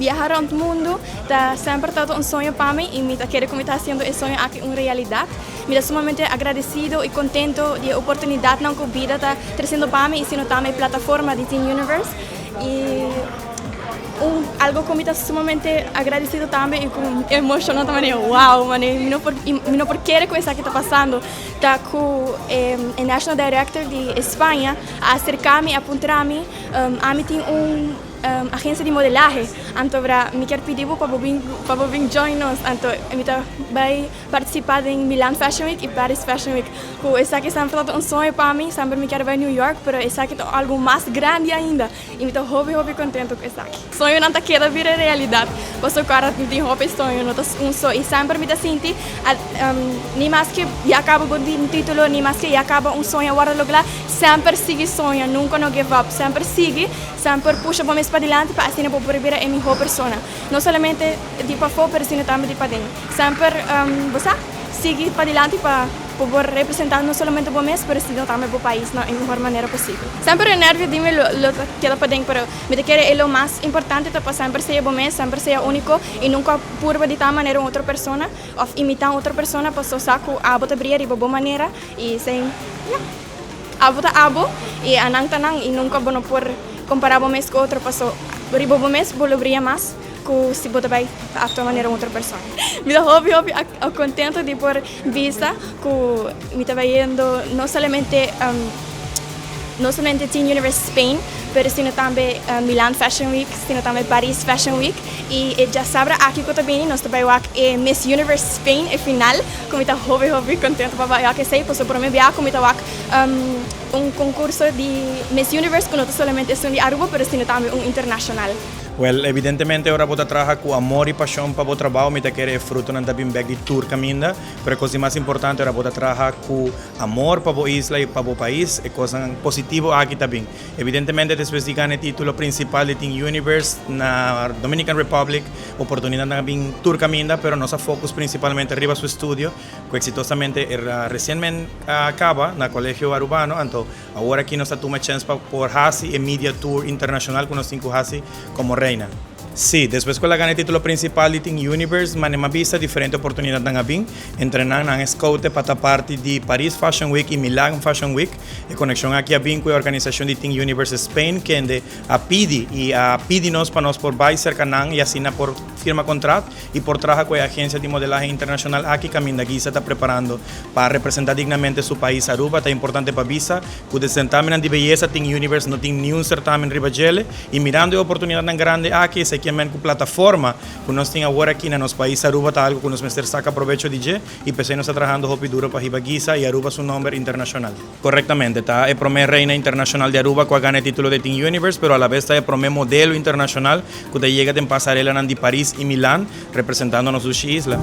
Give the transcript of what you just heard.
Viaha rond mundo ta semper tabata un soño pa mi y mi ta kere cu mi ta haciendo e soño aki un realidad. Mi ta sumamente agradecido y contento di e oportunidadnan cu bida ta treciendo pa mi y sino tambe e plataforma di Teen Universe. Y un algo cu mi ta sumamente agradecido tambe y cu emociona ta manera wow, manera mi no por mi no por kere cu esaki ta pasando ta cu e National Director di España a acerca mi a puntra mi, ami tin un agencia di modelahe, anto bra mi kier pidi bo pa bo bin pa bo bin join nos, anto mi ta bay participa den Milan Fashion Week y Paris Fashion Week, cu esaki semper tabata un soño pa mi, semper mi kier bay New York, pero esaki ta algo mas grandi ainda y mi ta hopi hopi contento cu esaki. Soñonan ta keda bira realidad, pasobra cu mi tin hopi soño, no ta un so y semper mi ta sinti ni maske ya caba bo tin un titulo, ni maske ya caba un soño a wordo logra, semper sigui soña, nunca no give up, semper sigui. Semper pusha bo mes padilanti pa asina bo por bira e mihó persona, no solamente di pafó pero sino tambe di paden. Semper bo sa, sigui padilanti pa bo por representá no solamente bo mes pero sino tambe bo pais na e mihor manera posibel. Semper e nervio di mi lo lo ta keda paden pero mi ta kere e lo mas importante ta pa semper sea bo mes, semper sea úniko i nunka purba di tal manera un otro persona òf imitá un otro persona paso sa ku abo ta bria riba bo manera i esei ya. Abo ta abo y anan ta nan y nunca bo no por compara bo mes cu otro paso riba bo mes bo lo bria mas cu si bo ta bay actua manera un otro persona. Mi ta hopi hopi contento di por bisa cu mi ta bayendo no solamente no solamente Teen Universe Spain pero sino tambe Milan Fashion Week sino tambe Paris Fashion Week y e djasabra aki cu ta bini nos ta bay wak e Miss Universe Spain e final cu mi ta hopi hopi contento pa bay wak esey pasobra prome bia cu mi ta wak un concurso di Miss Universe cu no ta solamente esun di Aruba pero sino tambe un internacional. Wel, evidentemente ora bo ta traha cu amor y pasion pa bo trabao mi ta kere e frutonan ta bin bek di tur caminda, pero e cos di mas importante ora bo ta traha cu amor pa bo isla y pa bo pais e cosnan positivo aki ta bin. Evidentemente despues di gana e titulo principal di Teen Universe na Dominican Republic oportunidadnan a bin tur caminda pero nos a focus principalmente riba su estudio cu exitosamente e recienment a caba na Colegio Arubano anto awor aki nos ta tuma chens pa por haci e media tour internacional cu nos tin cu haci como reina. Sí, despues cu el a gana e titulo principal di Teen Universe, mane m'a bisa diferente oportunidadnan a bin, entre nan nan e scoute pa ta parti di Paris Fashion Week y Milan Fashion Week. E conexion aki a bin cu e organisacion di Teen Universe Spain kende a pidi y a pidi nos pa nos por bay cerca nan y asina por firma contrat y por traha cu e agencia di modelahe internacional aki caminda Gisa ta preparando pa representa dignamente su pais Aruba. Ta importante pa bisa cu den certamennan di beyesa Teen Universe no tin niun certamen riba djele y mirando e oportunidadnan grandi aki esaki a men cu plataforma cu nos tin awor aki na nos pais Aruba ta algo cu nos mester saca probecho di dje y p'esey nos ta trahando hopi duro pa hiba Gisa y Aruba su nomber internacional. Correctamente, ta e prome reina internacional di Aruba cu a gana e titulo di Teen Universe, pero alabes ta e prome modelo internacional cu ta yega den pasarelanan di Paris y Milan representando nos dushi isla.